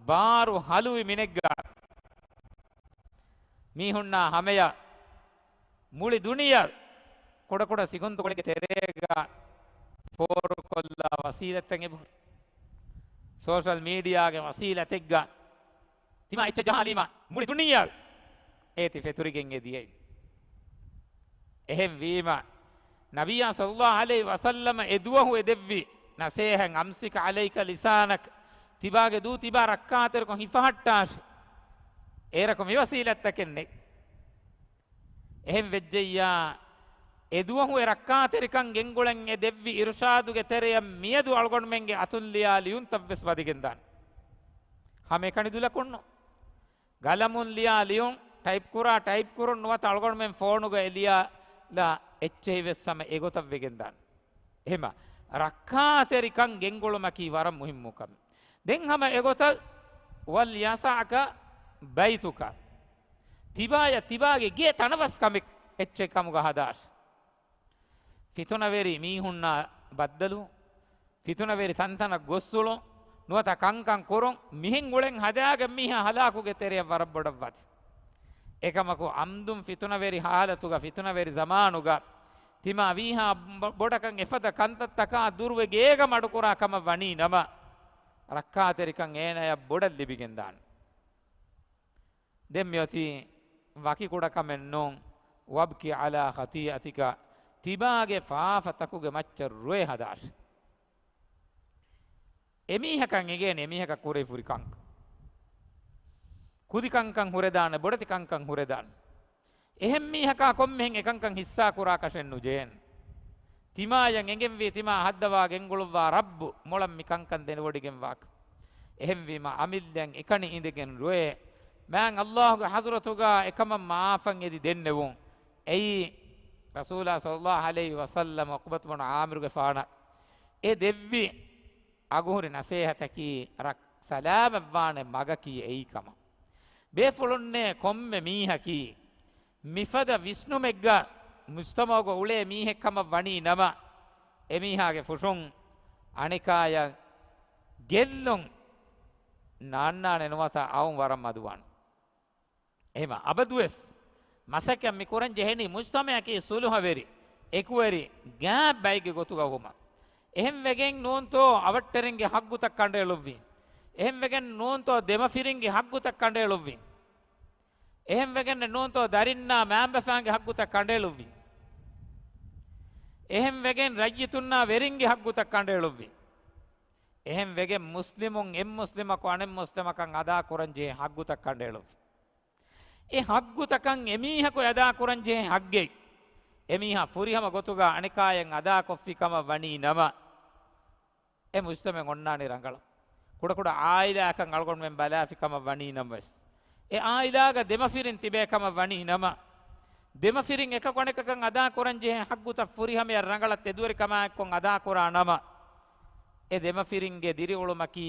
ބާރު ހަލުވި މިނެއްގަ މީހުންނާ ހަމަޔަށް މުޅި ދުނިޔެ ކުޑަކުޑަ ސިކުންތުކޮޅެއްގެ ތެރޭގަ ފޯރުކޮށްލާ ވަސީލަތްތައް އެބަހުރި. ސޯޝަލް މީޑިއާގެ ވަސީލަތެއްގަ ތިމާ އެއްޗެއް ޖަހާލީމާ މުޅި ދުނިޔެ އޭތި ފެތުރިގެން އެދިޔައީ. އެހެންވީމަ، ނަބިއްޔާ ޞައްލަﷲ ޢަލައިހި ވަސައްލަމަ އެދުވަހު އެދެއްވި ނަސޭހަތް، أمسك عليك لسانك، ތިބާގެ ދޫ ތިބާ ރައްކާތެރިކޮށް ހިފަހައްޓާށޭ. އޭރަކު މި ވަސީލަތްތަކެއް ނެތް. އެހެން ވެއްޖެއްޔާ، އެދުވަހު އެ ރައްކާތެރިކަން ގެންގުޅެން އެ ދެއްވި އިރުޝާދުގެ ތެރެޔަށް މިއަދު އަޅުގަނޑުމެންގެ އަތުން ލިޔާ ލިޔުންތައް ވެސް ވަދެގެންދާނެ. ހަމައެކަނި ދުލަކުންނު. ގަލަމުން ލިޔާ ލިޔުން ޓައިޕް ކުރާ ޓައިޕް ކުރުން ނުވަތަ އަޅުގަނޑުމެން ފޯނުގައި ލިޔާލާ އެއްޗެހި ވެސް ހަމަ އެގޮތަށް ވެގެންދާނެ. އެހެމަ ރައްކާތެރިކަން ގެންގުޅުމަކީ ވަރަށް މުހިއްމު ކަމެއް. ދެން ހަމަ އެގޮތަށް وليسعك بيتك. ތިބާޔަށް ތިބާގެ ގޭ ތަނަވަސް ކަމެއް އެއްޗެއް ކަމުގަ ހަދާށޭ. ފިތުނަވެރި މީހުންނާ ބައްދަލު، ފިތުނަވެރި ތަންތަނަށް ގޮއްސުޅުން، ނުވަތަ ކަންކަން ކުރުން، މިހެން އުޅެން ހަދާގެން މީހާ ހަލާކުގެ ތެރެޔަށް ވަރަށް ބޮޑަށް ވަދެ. އެކަމަކު އަމްދުން ފިތުނަވެރި ހާލަތުގަ، ފިތުނަވެރި ޒަމާނުގަ ތިމާ ވީހާ ބޮ-، ބޮޑަކަށް އެފަދަ ކަންތައްތަކާ ދުރުވެ ގޭގަ މަޑުކުރާ ކަމަށް ވަނީ ނަމަ، ރައްކާތެރިކަން އޭނަޔަށް ބޮޑަށް ލިބިގެންދާނެ. ދެން މިއޮތީ ވަކި ކުޑަކަމެއް ނޫން، وَابْكِ عَلَىٰ خَطِيئَتِكَ، ތިބާގެ ފާފަތަކުގެ މައްޗަށް ރޮއެ ހަދާށެ. އެމީހަކަށް އެނގޭނެ އެމީހަކަށް ކުރެވިފުރި ކަންކަން. ކުދި ކަންކަން ހުރެދާނެ، ބޮޑެތި ކަންކަން ހުރެދާނެ. އެހެން މީހަކާ ކޮންމެހެން އެކަންކަން ހިއްސާކުރާކަށެއް ނުޖެހޭނެ. ތިމާޔަށް އެނގެންވީ ތިމާ ހައްދަވާ ގެންގުޅުއްވާ ރައްބު މޮޅަށް މި ކަންކަން ދެނެވޮޑިގެންވާކަށް. އެހެންވީމަ އަމިއްލައަށް އެކަނި އިނދެގެން ރޮއެ މާތް އައްލާހުގެ ޙަޟްރަތުގަ އެކަމަށް މަޢާފަށް އެދި ދެންނެވުން. އެއީ ރަސޫލާ ޞައްލައްލާހު ޢަލައިހި ވަސައްލަމަ ޢުޤުބަތު ބުނު ޢާމިރުގެފާނަށް އެ ދެއްވި އަގުހުރި ނަސޭހަތަކީ ރަ-، ސަލާމަތްވާނެ މަގަކީ އެއީ ކަމަށް. ބޭފުޅުންނޭ ކޮންމެ މީހަކީ މިފަދަ ވިސްނުމެއްގަ މުޖްތަމަޢުގަ އުޅޭ މީހެއް ކަމަށް ވަނީ ނަމަ، އެމީހާގެ ފުށުން އަނެކާޔަށް ގެއްލުން ނާންނާނެ ނުވަތަ އައުން ވަރަށް މަދުވާނެ. އެހެމަ އަބަދުވެސް މަސައްކަތް މި ކުރަން ޖެހެނީ މުޖްތަމަޢަކީ ސުލުހަވެރި، އެކުވެރި، ގާތް ބައެއްގެ ގޮތުގަ ވުމަށް. އެހެން ވެގެން ނޫންތޯ އަވަށްޓެރިންގެ ހައްގުތައް ކަނޑައެޅުއްވީ. އެހެން ވެގެން ނޫންތޯ ދެމަފިރިންގެ ހައްގުތައް ކަނޑައެޅުއްވީ. އެހެން ވެގެން ނޫންތޯ ދަރިންނާ މައިންބަފައިންގެ ހައްގުތައް ކަނޑައެޅުއްވީ. އެހެން ވެގެން ރައްޔިތުންނާ ވެރިންގެ ހައްގުތައް ކަނޑައެޅުއްވީ. އެހެން ވެގެން މުސްލިމުން އެއް މުސްލިމަކު އަނެއް މުސްލިމަކަށް އަދާކުރަން ޖެހޭ ހައްގުތައް ކަނޑައެޅުއްވި. އެ ހައްގުތަކަށް އެމީހަކު އަދާކުރަން ޖެހޭ ހައްގެއް އެމީހާ ފުރިހަމަ ގޮތުގަ އަނެކާޔަށް އަދާކޮށްފި ކަމަށް ވަނީ ނަމަ، އެ މުޖްތަމަޢު އޮންނާނީ ރަނގަޅަށް. ކުޑަކުޑަ ޢާއިލާއަކަށް އަޅުގަނޑުމެން ބަލާފި ކަމަށް ވަނީ ނަމަވެސް، އެ ޢާއިލާގަ ދެމަފިރިން ތިބޭ ކަމަށް ވަނީ ނަމަ، ދެމަފިރިން އެކަކު އަނެކަކަށް އަދާކުރަން ޖެހޭ ހައްގުތައް ފުރިހަމަޔަށް ރަނގަޅަށް ތެދުވެރިކަމާއެއްކޮށް އަދާކުރާ ނަމަ، އެ ދެމަފިރިންގެ ދިރިއުޅުމަކީ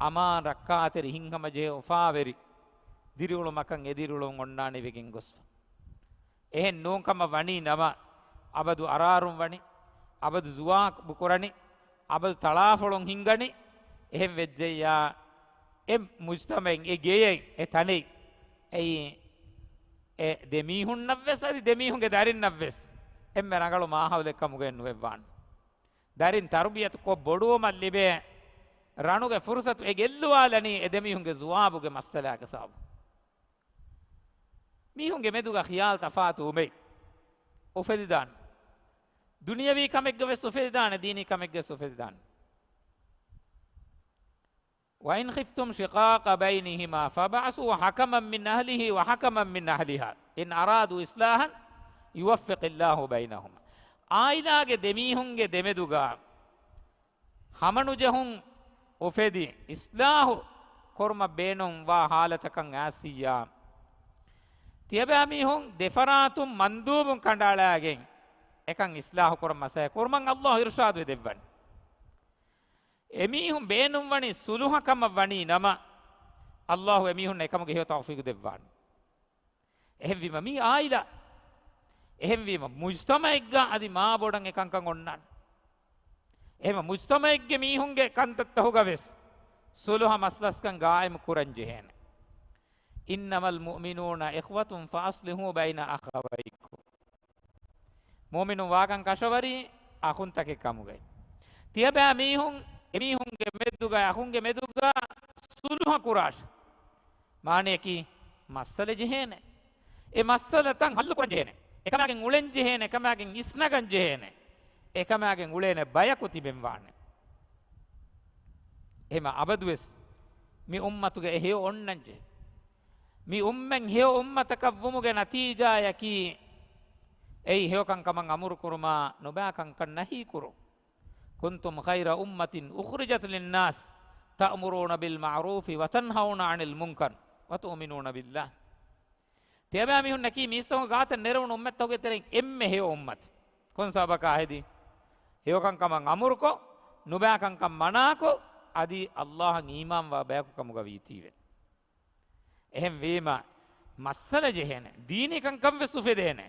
އަމާން ރައްކާތެރި ހިތްހަމަޖެހޭ އުފާވެރި ދިރިއުޅުމަކަށް އެ ދިރިއުޅުން އޮންނާނީ ވެގެން ގޮސްފަ. އެހެން ނޫން ކަމަށް ވަނީ ނަމަ، އަބަދު އަރާރުން ވަނީ، އަބަދު ޒުވާބު ކުރަނީ، އަބަދު ތަޅާފޮޅުން ހިންގަނީ. އެހެން ވެއްޖެއްޔާ، އެ މުޖްތަމަޢެއް، އެ ގެޔެއް، އެ ތަނެއް، އެއީ އެ ދެމީހުންނަށްވެސް އަދި ދެމީހުންގެ ދަރިންނަށްވެސް އެންމެ ރަނގަޅު މާހައުލެއް ކަމުގައެއް ނުވެއްވާނެ. ދަރިން ތަރުބިޔަތު ކޮށް ބޮޑުވުމަށް ލިބޭ ރަނުގެ ފުރުސަތު އެ ގެއްލުވާލަނީ އެ ދެމީހުންގެ ޒުވާބުގެ މައްސަލާގެ ސަބަބުން. މީހުންގެ މެދުގަ ޚިޔާލު ތަފާތު ވުމެއް އުފެދިދާނެ. ދުނިޔަވީ ކަމެއްގަ ވެސް އުފެދިދާނެ، ދީނީ ކަމެއްގަ ވެސް އުފެދިދާނެ. وَإِنْ خِفْتُمْ شِقَاقَ بَيْنِهِمَا فَابْعَثُوا حَكَمًا مِنْ أَهْلِهِ وَحَكَمًا مِنْ أَهْلِهَا إِنْ أَرَادُوا إِصْلَاحًا يُوَفِّقِ اللَّهُ بَيْنَهُمَا. ޢާއިލާގެ ދެމީހުންގެ ދެމެދުގަ ހަމަނުޖެހުން އުފެދި، އިޞްލާޙު ކުރުމަށް ބޭނުންވާ ޙާލަތަކަށް އައިސިއްޔާ، ތިޔަބައިމީހުން ދެފަރާތުން މަންދޫބުން ކަނޑައަޅާގެން އެކަން އިޞްލާޙު ކުރަން މަސައްކަތް ކުރުމަށް ﷲ އިރުޝާދު ދެއްވަނީ. އެމީހުން ބޭނުންވަނީ ޞުލުޙަ ކަމަށް ވަނީ ނަމަ، ﷲ އެމީހުންނަށް އެކަމުގެ ހެޔޮ ތައުފީޤު ދެއްވާނެ. އެހެންވީމަ މީ ޢާއިލާ، އެހެންވީމަ މުޖްތަމަޢެއްގަ އަދި މާ ބޮޑަށް އެކަންކަން އޮންނާނެ. އެހެންވީމަ މުޖްތަމަޢެއްގެ މީހުންގެ ކަންތައްތަހުގަ ވެސް ޞުލުޙަ މަސްލަސްކަން ގާއިމު ކުރަން ޖެހޭނެ. إِنَّمَا الْمُؤْمِنُونَ إِخْوَةٌ فَأَصْلِحُوا بَيْنَ أَخَوَيْكُمْ. މުއުމިނުން ވާކަން ކަށަވަރީ އަޚުންތަކެއް ކަމުގައި. ތިޔަބައިމީހުން އެމީހުންގެ މެދުގަ އަޚުންގެ މެދުގަ ޞުލުޙަ ކުރާށި. މާނަޔަކީ މައްސަލަ ޖެހޭނެ. އެ މައްސަލަތައް ޙައްލު ކުރަން ޖެހޭނެ. އެކަމާގެން އުޅެން ޖެހޭނެ، އެކަމާގެން އިސްނަގަން ޖެހޭނެ. އެކަމާގެން އުޅޭނެ ބަޔަކު ތިބެން ވާނެ. އެހެމަ އަބަދުވެސް މި އުއްމަތުގެ އެ ހެޔޮ އޮންނަންޖެ. މި އުއްމަތް ހެޔޮ އުއްމަތަކަށް ވުމުގެ ނަތީޖާޔަކީ، އެއީ ހެޔޮކަން ކަމަށް އަމުރު ކުރުމާ، ނުބައިކަންކަން ނަހީ ކުރުން. كُنْتُمْ خَيْرَ أُمَّةٍ أُخْرِجَتْ لِلنَّاسِ تَأْمُرُونَ بِالْمَعْرُوفِ وَتَنْهَوْنَ عَنِ الْمُنْكَرِ وَتُؤْمِنُونَ بِاللَّهِ. ތިޔަބައިމީހުންނަކީ މީސްތަކުން ގާތަށް ނެރެވުނު އުއްމަތްތަކުގެ ތެރެއިން އެންމެ ހެޔޮ އުއްމަތެއް. ކޮން ސަބަބަކާ ހެދީ؟ ހެޔޮކަންކަމަށް އަމުރުކޮށް، ނުބައިކަންކަން މަނާކޮށް، އަދި ﷲ އަށް އީމާންވާ ބަޔަކު ކަމުގަ ވީތީވެ. އެހެންވީމަ، މައްސަލަ ޖެހޭނެ، ދީނީ ކަންކަން ވެސް އުފެދޭނެ.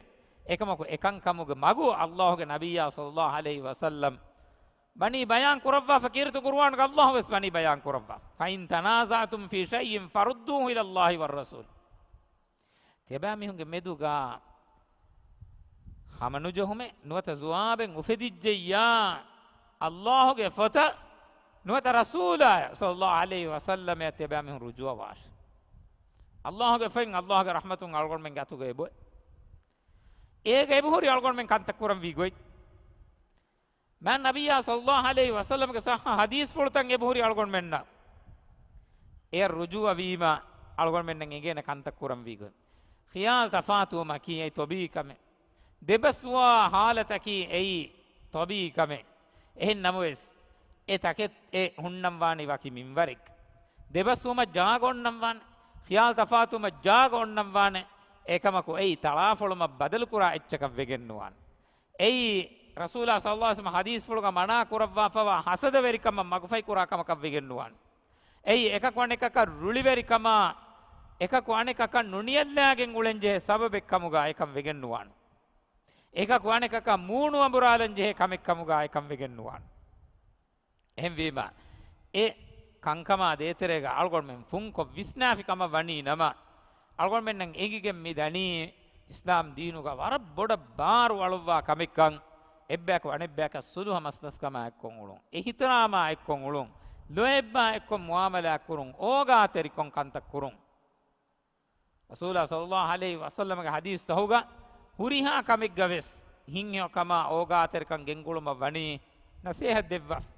އެކަމަކު އެކަންކަމުގެ މަގު ﷲ ގެ ނަބިއްޔާ ޞައްލައްލާހު ޢަލައިހި ވަސައްލަމް ވަނީ ބަޔާން ކުރައްވާފަ، ކީރިތި ޤުރުއާނުގަ ﷲ ވެސް ވަނީ ބަޔާން ކުރައްވާ. فَإِنْ تَنَازَعْتُمْ فِي شَيْءٍ فَرُدُّوهُ إِلَى اللَّهِ وَالرَّسُولِ. ތިޔަބައިމީހުންގެ މެދުގަ ހަމަނުޖެހުމެއް ނުވަތަ ޒުވާބެއް އުފެދިއްޖެއްޔާ، ﷲގެ ފޮތަށް ނުވަތަ ރަސޫލާއަށް ޞައްލަﷲު ޢަލައިހި ވަސައްލަމަށް ތިޔަބައިމީހުން ރުޖޫޢަވާށި. ﷲގެ ފޮތް، ﷲގެ ރަޙްމަތުން އަޅުގަނޑުމެންގެ އަތުގަ އެބައޮތް. އޭގަ އެބަހުރި އަޅުގަނޑުމެން ކަންތައް ކުރަންވީ ގޮތް. މާތް ނަބިއްޔާ ޞައްލަﷲު ޢަލައިހި ވަސައްލަމަގެ ޞައްޙަ ޙަދީޘްފުޅުތައް އެބަހުރި އަޅުގަނޑުމެންނަށް. އެޔަށް ރުޖޫޢަވީމަ އަޅުގަނޑުމެންނަށް އެނގޭނެ ކަންތައް ކުރަންވީ ގޮތް. ޚިޔާލު ތަފާތުވުމަކީ އެއީ ޠަބީޢީ ކަމެއް. ދެބަސްވާ ޙާލަތަކީ އެއީ ޠަބީޢީ ކަމެއް. އެހެން ނަމަވެސް، އެ ތަކެއް އެ ހުންނަންވާނީ ވަކި މިންވަރެއްގަ. ދެބަސްވުމަށް ޖާގަ އޮންނަންވާނެ. ޚިޔާލު ތަފާތުވުމަށް ޖާގަ އޮންނަންވާނެ. އެކަމަކު އެއީ ތަޅާފޮޅުމަށް ބަދަލުކުރާ އެއްޗަކަށް ވެގެންނުވާނެ. އެއީ ރަސޫލާ ޞައްލަﷲު ޢަލައިހި ވަސައްލަމަ ޙަދީޘްފުޅުގަ މަނާ ކުރައްވާފަވާ ޙަސަދަވެރިކަމަށް މަގުފަހިކުރާ ކަމަކަށް ވެގެންނުވާނެ. އެއީ އެކަކު އަނެކަކަށް ރުޅިވެރިކަމާ، އެކަކު އަނެކަކަށް ނުނިޔަށްލާގެން އުޅެންޖެހޭ ސަބަބެއްކަމުގަ އެކަން ވެގެންނުވާނެ. އެކަކު އަނެކަކަށް މޫނު އަނބުރާލަންޖެހޭ ކަމެއްކަމުގަ އެކަން ވެގެންނުވާނެ. އެހެންވީމަ، އެ ކަންކަމާ ދޭތެރޭގަ އަޅުގަނޑުމެން ފުންކޮށް ވިސްނާފި ކަމަށް ވަނީ ނަމަ، އަޅުގަނޑުމެންނަށް އެނގިގެން މި ދަނީ އިސްލާމް ދީނުގަ ވަރަށް ބޮޑަށް ބާރު އަޅުއްވާ ކަމެއްކަން. އެއްބަޔަކު އަނެއްބަޔަކަށް ޞުލުޙަ މަސްލަސްކަމާ އެއްކޮށް އުޅުން، އިޙްތިރާމާ އެއްކޮށް އުޅުން، ލޯތްބާ އެއްކޮށް މުޢާމަލާތް ކުރުން، އޯގާތެރިކޮށް ކަންތައް ކުރުން. ރަސޫލާ ޞައްލަﷲު ޢަލައިހި ވަސައްލަމަގެ ޙަދީޘްތަކުގަ ހުރިހާ ކަމެއްގަވެސް ހިތްހެޔޮކަމާ އޯގާތެރިކަން ގެންގުޅުމަށް ވަނީ ނަޞޭޙަތް ދެއްވާފަ.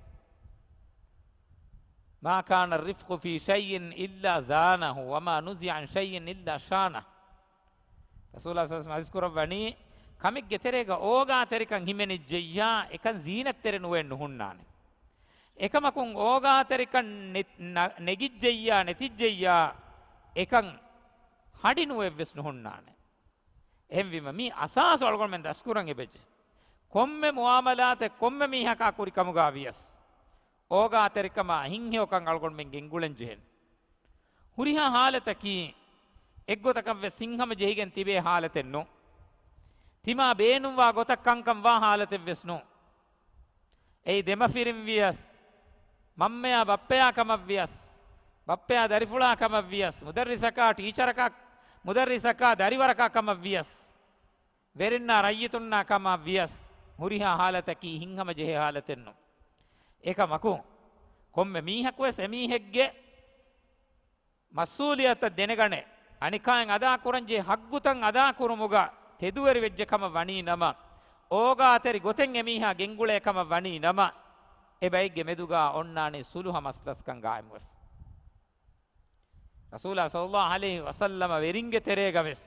ما كان الرفق في شيء إلا زانه وما نزع عن شيء إلا شانه. ރަސޫލާ ޞައްލަﷲު ޢަލައިހި ވަސައްލަމަ ޙަދީޘް ކުރައްވަނީ، ކަމެއްގެ ތެރޭގަ އޯގާތެރިކަން ހިމެނިއްޖެއްޔާ، އެކަން ޒީނަތްތެރި ނުވެ ނުހުންނާނެ. އެކަމަކުން އޯގާތެރިކަން ނެ-، ނަ-، ނެގިއްޖެއްޔާ ނެތިއްޖެއްޔާ، އެކަން ހަޑި ނުވެއްވެސް ނުހުންނާނެ. އެހެންވީމަ، މީ އަސާސު އަޅުގަނޑުމެން ދަސްކުރަން އެބަޖެ. ކޮންމެ މުޢާމަލާތެއް ކޮންމެ މީހަކާ ކުރި ކަމުގަ ވިޔަސް، އޯގާތެރިކަމާ ހިތްހެޔޮކަން އަޅުގަނޑުމެން ގެންގުޅެން ޖެހެން. ހުރިހާ ހާލަތަކީ، އެއްގޮތަކަށްވެސް ހިތްހަމަ ޖެހިގެން ތިބޭ ހާލަތެއް ނޫން. ތިމާ ބޭނުންވާ ގޮތަށް ކަންކަން ވާ ހާލަތެއްވެސް ނޫން. އެއީ ދެމަފިރިން ވިޔަސް، މަންމަޔާ ބައްޕަޔާ ކަމަށް ވިޔަސް، ބައްޕަޔާ ދަރިފުޅާ ކަމަށް ވިޔަސް، މުދައްރިސަކާ ޓީޗަރަކާ، މުދައްރިސަކާ ދަރިވަރަކާ ކަމަށް ވިޔަސް، ވެރިންނާ ރައްޔިތުންނާ ކަމަށް ވިޔަސް، ހުރިހާ ހާލަތަކީ ހިތްހަމަޖެހޭ ހާލަތެއް ނޫން. އެކަމަކު، ކޮންމެ މީހަކުވެސް އެމީހެއްގެ މަސްއޫލިއްޔަތަށް ދެނެގަނެ، އަނެކާއިން އަދާކުރަންޖެހޭ ހައްގުތައް އަދާކުރުމުގަ ތެދުވެރިވެއްޖެ ކަމަށް ވަނީ ނަމަ، އޯގާތެރި ގޮތެއް އެމީހާ ގެންގުޅޭ ކަމަށް ވަނީ ނަމަ، އެ ބައެއްގެ މެދުގަ އޮންނާނީ ޞުލުޙަ މަސްލަސްކަން ގާއިމުވެފަ. ރަސޫލާ ޞައްލަﷲު ޢަލައިހި ވަސައްލަމަ ވެރިންގެ ތެރޭގަވެސް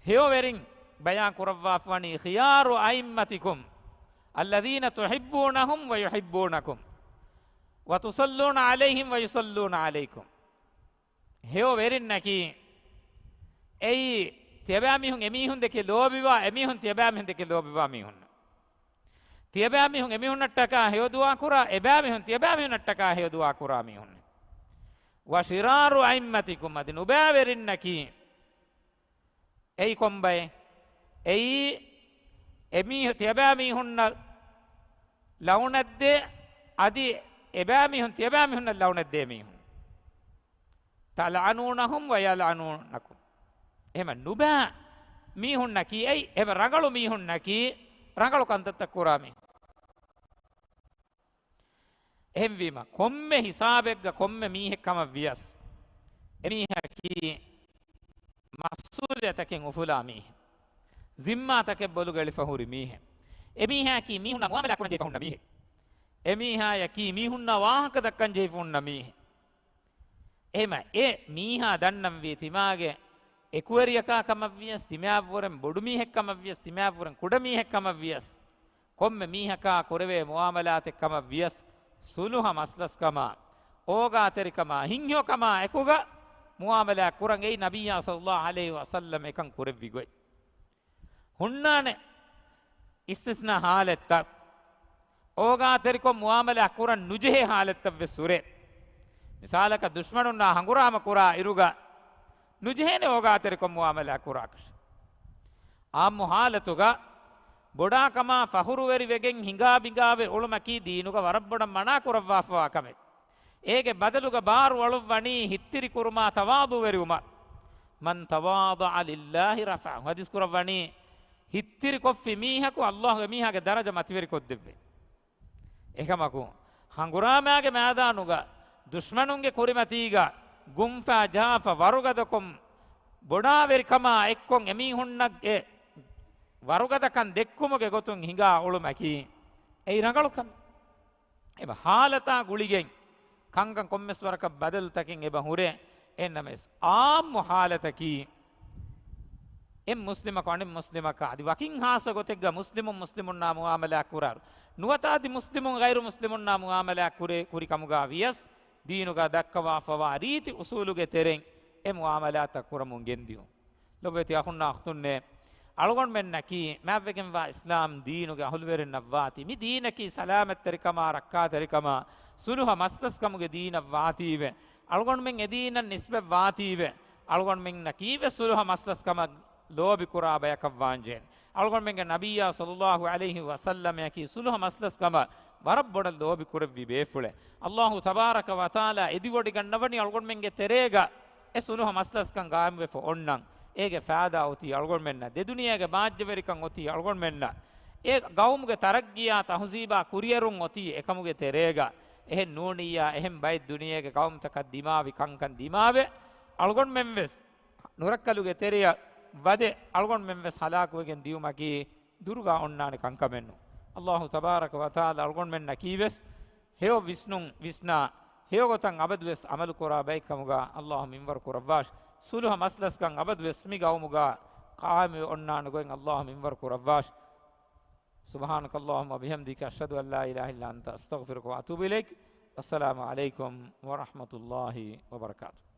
ހެޔޮ ވެރިން ބަޔާން ކުރައްވާފަވަނީ، خيار أئمتكم الذين تحبونهم ويحبونكم وتصلون عليهم ويصلون عليكم. ހެޔޮ ވެރިންނަކީ، އެއީ، ތިޔަބައިމީހުން އެމީހުން ދެކެ ލޯބިވާ، އެމީހުން ތިޔަބައިމީހުން ދެކެ ލޯބިވާ މީހުން. ތިޔަބައިމީހުން އެމީހުންނަށްޓަކާ ހެޔޮ ދުޢާ ކުރާ، އެބައިމީހުން ތިޔަބައިމީހުންނަށްޓަކާ ހެޔޮ ދުޢާ ކުރާ މީހުން. وشرار أئمتكم، އަދި ނުބައިވެރިންނަކީ، އެއީ ކޮންބައެއް؟ އެއީ އެމީހު-، ތިޔަބައިމީހުންނަށް ލަޢުނަތްދޭ، އަދި އެބައިމީހުން ތިޔަބައިމީހުންނަށް ލަޢުނަތްދޭ މީހުން. تلعنونهم ويلعنونكم. އެހެމަ ނުބައި މީހުންނަކީ އެއީ، އެހެމަ ރަނގަޅު މީހުންނަކީ ރަނގަޅު ކަންތައްތައް ކުރާ މީހުން. އެހެންވީމަ، ކޮންމެ ހިސާބެއްގަ ކޮންމެ މީހެއް ކަމަށް ވިޔަސް، އެމީހަކީ މަސްއޫލިއްޔަތަކެއް އުފުލާ މީހެއް. ޒިންމާތަކެއް ބޮލުގަ އެޅިފަ ހުރި މީހެއް. އެމީހާއަކީ މީހުންނާ މުޢާމަލާ ކުރަން ޖެހިފަ ހުންނަ މީހެއް. އެމީހާޔަކީ މީހުންނާ ވާހަކަ ދައްކަން ޖެހިފަ ހުންނަ މީހެއް. އެހެމަ އެ މީހާ ދަންނަންވީ ތިމާގެ އެކުވެރިޔަކާ ކަމަށް ވިޔަސް، ތިމާއަށްވުރެން ބޮޑު މީހެއް ކަމަށް ވިޔަސް، ތިމާއަށްވުރެން ކުޑަ މީހެއް ކަމަށް ވިޔަސް، ކޮންމެ މީހަކާ ކުރެވޭ މުޢާމަލާތެއް ކަމަށް ވިޔަސް، ޞުލުޙަ މަސްލަސްކަމާ، އޯގާތެރިކަމާ، ހިތްހެޔޮކަމާ އެކުގަ މުޢާމަލާތް ކުރަން އެއީ ނަބިއްޔާ ޞައްލަﷲު ޢަލައިހި ވަސައްލަމަ އެކަން ކުރެއްވި ގޮތް. ހުންނާނެ އިސްތިސްނާ ޙާލަތްތައް، އޯގާތެރިކޮށް މުޢާމަލާ ކުރަން ނުޖެހޭ ޙާލަތްތައްވެސް ހުރޭ. މިސާލަކަށް، ދުޝްމަނުންނާ ހަނގުރާމަ ކުރާ އިރުގަ ނުޖެހޭނެ އޯގާތެރިކޮށް މުޢާމަލާ ކުރާކަށް. ޢާއްމު ޙާލަތުގަ ބޮޑާކަމާ ފަޚުރުވެރިވެގެން ހިނގާބިނގާވެ އުޅުމަކީ ދީނުގަ ވަރަށް ބޮޑަށް މަނާ ކުރައްވާފަވާ ކަމެއް. އޭގެ ބަދަލުގަ ބާރު އަޅުއްވަނީ ހިތްތިރިކުރުމާ ތަވާޟުޢުވެރިވުމާ. من تواضع لله رفعه. ޙަދީޘް ކުރައްވަނީ، ހިތްތިރިކޮށްފި މީހަކު ﷲ އެމީހާގެ ދަރަޖަ މަތިވެރިކޮށްދެއްވޭ. އެކަމަކު، ހަނގުރާމައިގެ މައިދާނުގަ، ދުޝްމަނުންގެ ކުރިމަތީގަ، ގުންފާ ޖާފަ ވަރުގަދަކޮށް، ބޮޑާވެރިކަމާ އެއްކޮށް އެމީހުންނަށް އެ ވަރުގަދަކަން ދެއްކުމުގެ ގޮތުން ހިނގާ އުޅުމަކީ އެއީ ރަނގަޅު ކަމެއް. އެބަ ޙާލަތާ ގުޅިގެން ކަންކަން ކޮންމެސް ވަރަކަށް ބަދަލުތަކެއް އެބަ ހުރޭ. އެހެންނަމަވެސް، ޢާއްމު ޙާލަތަކީ، އެއް މުސްލިމަކު އަނެއް މުސްލިމަކާ އަދި ވަކިން ޚާއްޞަ ގޮތެއްގަ މުސްލިމުން މުސްލިމުންނާ މުޢާމަލާތް ކުރާއިރު، ނުވަތަ އަދި މުސްލިމުން ޣައިރު މުސްލިމުންނާ މުޢާމަލާތް ކުރޭ، ކުރި ކަމުގަ ވިޔަސް، ދީނުގަ ދައްކަވާފަވާ ރީތި އުޞޫލުގެ ތެރެއިން އެ މުޢާމަލާތްތައް ކުރަމުން ގެންދިޔުން. ލޮބުވެތި އަޚުންނާ އުޚްތުންނޭ، އަޅުގަނޑުމެންނަކީ މާތްވެގެންވާ އިސްލާމް ދީނުގެ އަހުލުވެރިންނަށް ވާތީ، މި ދީނަކީ ސަލާމަތްތެރިކަމާ، ރައްކާތެރިކަމާ، ޞުލުޙަ މަސްލަސްކަމުގެ ދީނަށް ވާތީވެ، އަޅުގަނޑުމެން އެ ދީނަށް ނިސްބަތް ވާތީވެ، އަޅުގަނޑުމެންނަކީވެސް ޞުލުޙަ މަސްލަސްކަމަށް ލޯބިކުރާ ބަޔަކަށް ވާންޖެހޭނެ. އަޅުގަނޑުމެންގެ ނަބިއްޔާ ޞައްލައްލާހު ޢަލައިހި ވަސައްލަމައަކީ ޞުލުޙަ މަސްލަސްކަމަށް ވަރަށް ބޮޑަށް ލޯބި ކުރެއްވި ބޭފުޅެއް. ﷲ ތަބާރަކަ ވަތަޢާލާ އެދިވޮޑިގަންނަވަނީ އަޅުގަނޑުމެންގެ ތެރޭގަ އެ ޞުލުޙަ މަސްލަސްކަން ގާއިމްވެފަ އޮންނަން. އޭގެ ފައިދާ އޮތީ އަޅުގަނޑުމެންނަށް، ދެދުނިޔޭގެ މާއްޗަވެރިކަން އޮތީ އަޅުގަނޑުމެންނަށް، އެ ގައުމުގެ ތަރައްގީއާ ތަހުޒީބާ ކުރިއެރުން އޮތީ އެކަމުގެ ތެރޭގަ. އެހެން ނޫނިއްޔާ، އެހެން ބައެއް ދުނިޔޭގެ ގައުމުތަކަށް ދިމާވި ކަންކަން ދިމާވެ، އަޅުގަނޑުމެންވެސް ނުރައްކަލުގެ ތެރެއަށް ވަދެ، އަޅުގަނޑުމެންވެސް ހަލާކުވެގެން ދިޔުމަކީ ދުރުގާ އޮންނާނެ ކަންކަމެއްނު. ﷲ ތަބާރަކަ ވަތަޢާލާ އަޅުގަނޑުމެންނަކީވެސް ހެޔޮ ވިސްނުން ވިސްނާ، ހެޔޮގޮތަށް އަބަދުވެސް ޢަމަލުކުރާ ބައެއްކަމުގާ ﷲ މިންވަރު ކުރައްވާށި. ޞުލުޙަ މަސްލަސްކަން އަބަދުވެސް މި ގައުމުގާ ޤާއިމުވެ އޮންނާނެ ގޮތް ﷲ މިންވަރު ކުރައްވާށި. سبحانك اللهم وبحمدك، أشهد أن لا إله إلا أنت، أستغفرك وأتوب إليك. والسلام عليكم ورحمة الله وبركاته.